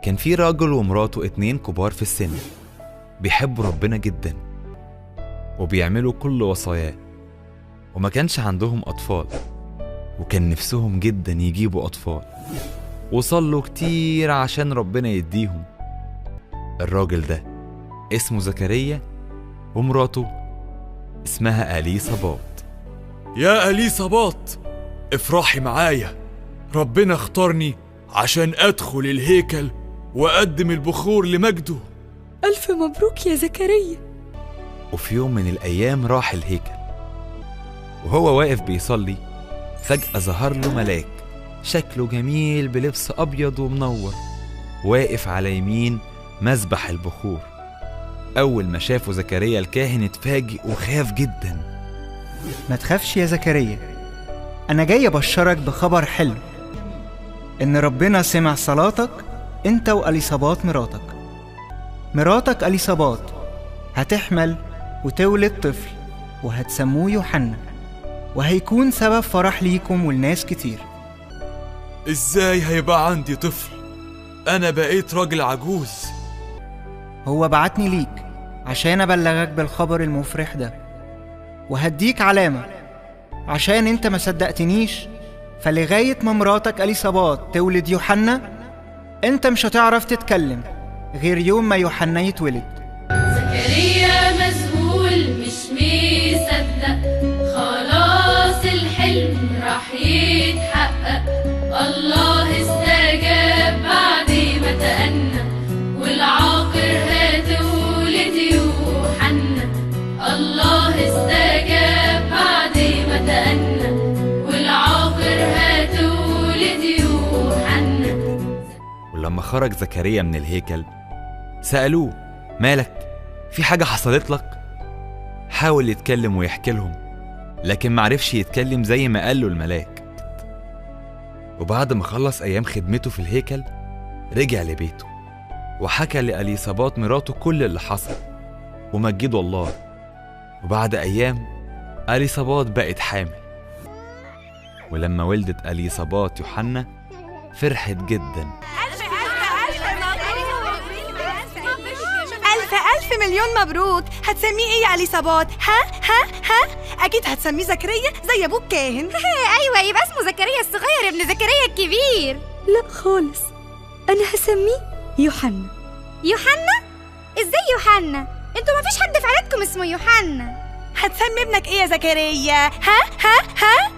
كان في راجل ومراته 2 كبار في السن، بيحبوا ربنا جدا وبيعملوا كل وصاياه، وما كانش عندهم أطفال، وكان نفسهم جدا يجيبوا أطفال، وصلوا كتير عشان ربنا يديهم. الراجل ده اسمه زكريا ومراته اسمها أليصابات. يا أليصابات افرحي معايا، ربنا اختارني عشان أدخل الهيكل وأقدم البخور لمجده. ألف مبروك يا زكريا. وفي يوم من الأيام راح الهيكل، وهو واقف بيصلي فجأة ظهر له ملاك شكله جميل بلبس أبيض ومنور، واقف على يمين مذبح البخور. أول ما شافه زكريا الكاهن اتفاجئ وخاف جدا. ما تخافش يا زكريا، أنا جاي أبشرك بخبر حلو، إن ربنا سمع صلاتك أنت وأليصابات مراتك. مراتك أليصابات هتحمل وتولد طفل وهتسموه يوحنا، وهيكون سبب فرح ليكم والناس كتير. إزاي هيبقى عندي طفل؟ أنا بقيت راجل عجوز. هو بعتني ليك عشان أبلغك بالخبر المفرح ده، وهديك علامة عشان انت ما صدقتنيش، فلغاية ما مراتك أليصابات تولد يوحنا انت مش هتعرف تتكلم غير يوم ما يوحنا يتولد. زكريا مذهول مش مصدق، خلاص الحلم راح يتحقق، الله استجاب بعد ما تأنى، والعاقر هتولد يوحنا. الله استجاب بعد ما تأنى، والعاقر هتولد يوحنا. ولما خرج زكريا من الهيكل سألوه: مالك؟ في حاجة حصلت لك؟ حاول يتكلم ويحكي لهم، لكن معرفش يتكلم زي ما قال له الملاك. وبعد ما خلص أيام خدمته في الهيكل رجع لبيته وحكى لأليصابات مراته كل اللي حصل ومجدوا الله. وبعد أيام أليصابات بقت حامل، ولما ولدت أليصابات يوحنا فرحت جدا. ألف ألف مليون مبروك. هتسميه إيه يا أليصابات؟ ها ها ها، أكيد هتسميه زكريا زي أبوك كاهن. أيوة، يبقى اسمه زكريا الصغير ابن زكريا الكبير. لا خالص، أنا هسميه يوحنا. يوحنا؟ إزاي يوحنا؟ انتوا مفيش حد في عيلتكم اسمه يوحنا. هتسمي ابنك إيه يا زكريا؟ ها ها ها.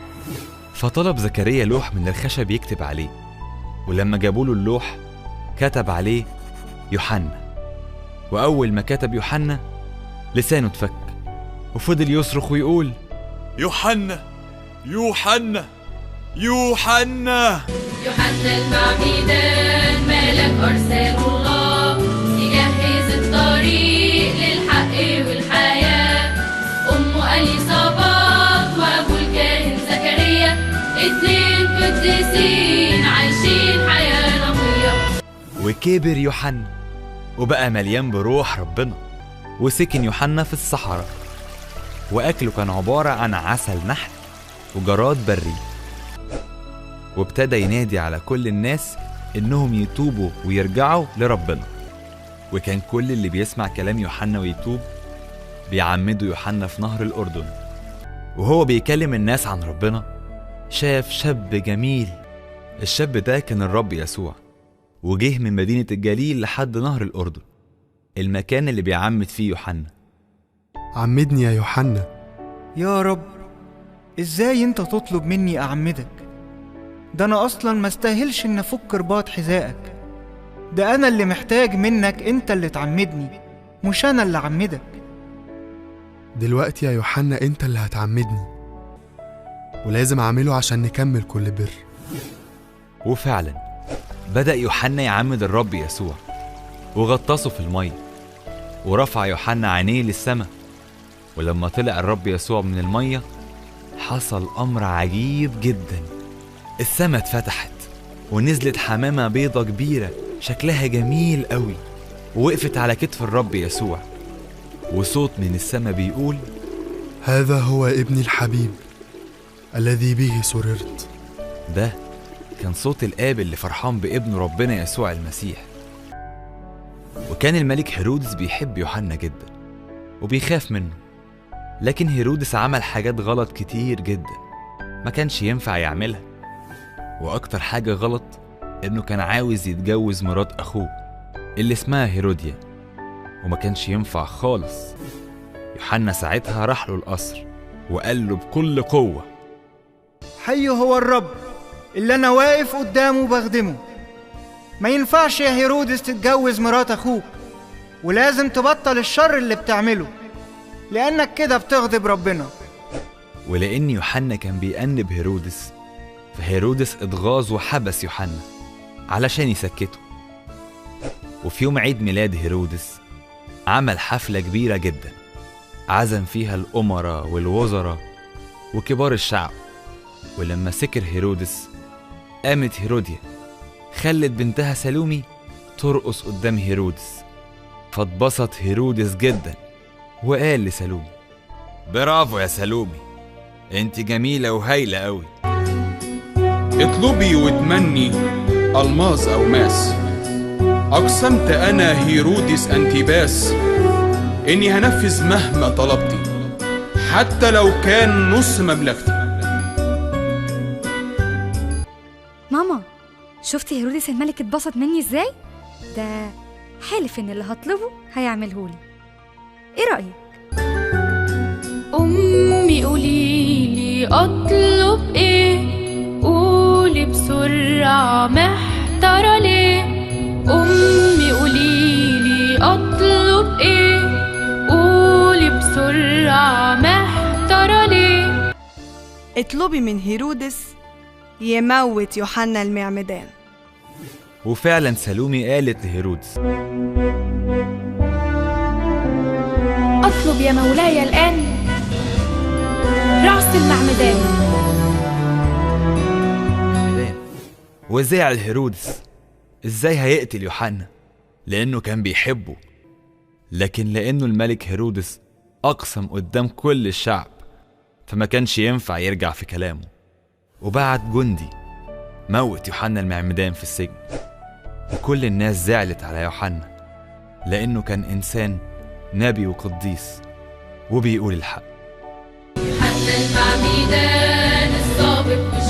فطلب زكريا لوح من الخشب يكتب عليه، ولما جابوله اللوح كتب عليه يوحنا. وأول ما كتب يوحنا لسانه اتفك، وفضل يصرخ ويقول: يوحنا يوحنا يوحنا. يوحنا المعمدان ملك أرسل الله يجهز الطريق للحق والحياة. أمه أليصابات وأبو الكاهن زكريا، 2 قديسين عايشين حياة نقية. وكبر يوحنا وبقى مليان بروح ربنا، وسكن يوحنا في الصحراء، وأكله كان عبارة عن عسل نحل وجراد بري. وابتدى ينادي على كل الناس إنهم يتوبوا ويرجعوا لربنا. وكان كل اللي بيسمع كلام يوحنا ويتوب بيعمدوا يوحنا في نهر الأردن. وهو بيكلم الناس عن ربنا شاف شاب جميل. الشاب ده كان الرب يسوع، وجه من مدينة الجليل لحد نهر الأردن، المكان اللي بيعمد فيه يوحنا. عمدني يا يوحنا. يا رب، إزاي أنت تطلب مني أعمدك؟ ده أنا أصلا ما استاهلش إن أفك رباط حذائك. ده أنا اللي محتاج منك أنت اللي تعمدني، مش أنا اللي أعمدك. دلوقتي يا يوحنا أنت اللي هتعمدني، ولازم أعمله عشان نكمل كل بر. وفعلا بدأ يوحنا يعمد الرب يسوع وغطسه في المية، ورفع يوحنا عينيه للسماء. ولما طلع الرب يسوع من المية حصل أمر عجيب جدا. السماء اتفتحت ونزلت حمامة بيضة كبيرة شكلها جميل قوي، ووقفت على كتف الرب يسوع. وصوت من السماء بيقول: هذا هو ابني الحبيب الذي به سررت. ده كان صوت الآب اللي فرحان بابنه ربنا يسوع المسيح. وكان الملك هيرودس بيحب يوحنا جدا وبيخاف منه، لكن هيرودس عمل حاجات غلط كتير جدا ما كانش ينفع يعملها. وأكتر حاجة غلط إنه كان عاوز يتجوز مرات أخوه اللي اسمها هيروديا، وما كانش ينفع خالص. يوحنا ساعتها راح له القصر وقال له بكل قوة: حي هو الرب اللي أنا واقف قدامه بخدمه، ما ينفعش يا هيرودس تتجوز مرات أخوك، ولازم تبطل الشر اللي بتعمله لأنك كده بتغضب ربنا. ولأن يوحنا كان بيأنب هيرودس، فهيرودس اتغاظ وحبس يوحنا علشان يسكته. وفي يوم عيد ميلاد هيرودس عمل حفلة كبيرة جدا عزم فيها الأمراء والوزراء وكبار الشعب. ولما سكر هيرودس قامت هيروديا خلت بنتها سالومي ترقص قدام هيرودس، فاتبسط هيرودس جدا وقال لسالومي: برافو يا سالومي، انت جميلة وهايلة قوي. اطلبي واتمني ألماظ أو ماس، أقسمت أنا هيرودس أنتيباس إني هنفذ مهما طلبتي حتى لو كان نص مملكتي. ماما، شفتي هيرودس الملك اتبسط مني ازاي؟ ده حالف ان اللي هطلبه هيعملهولي. ايه رأيك؟ أمي قوليلي أطلب ايه، قولي بسرعة محتارة ليه. أمي قوليلي أطلب ايه، قولي بسرعة محتارة ليه. اطلبي من هيرودس يموت يوحنا المعمدان. وفعلا سالومي قالت لهيرودس: أطلب يا مولاي الآن رأس المعمدان. وزعل هيرودس ازاي هيقتل يوحنا لأنه كان بيحبه، لكن لأنه الملك هيرودس أقسم قدام كل الشعب فما كانش ينفع يرجع في كلامه، وبعت جندي موت يوحنا المعمدان في السجن. وكل الناس زعلت على يوحنا لأنه كان إنسان نبي وقديس وبيقول الحق. يوحنا المعمدان السابق.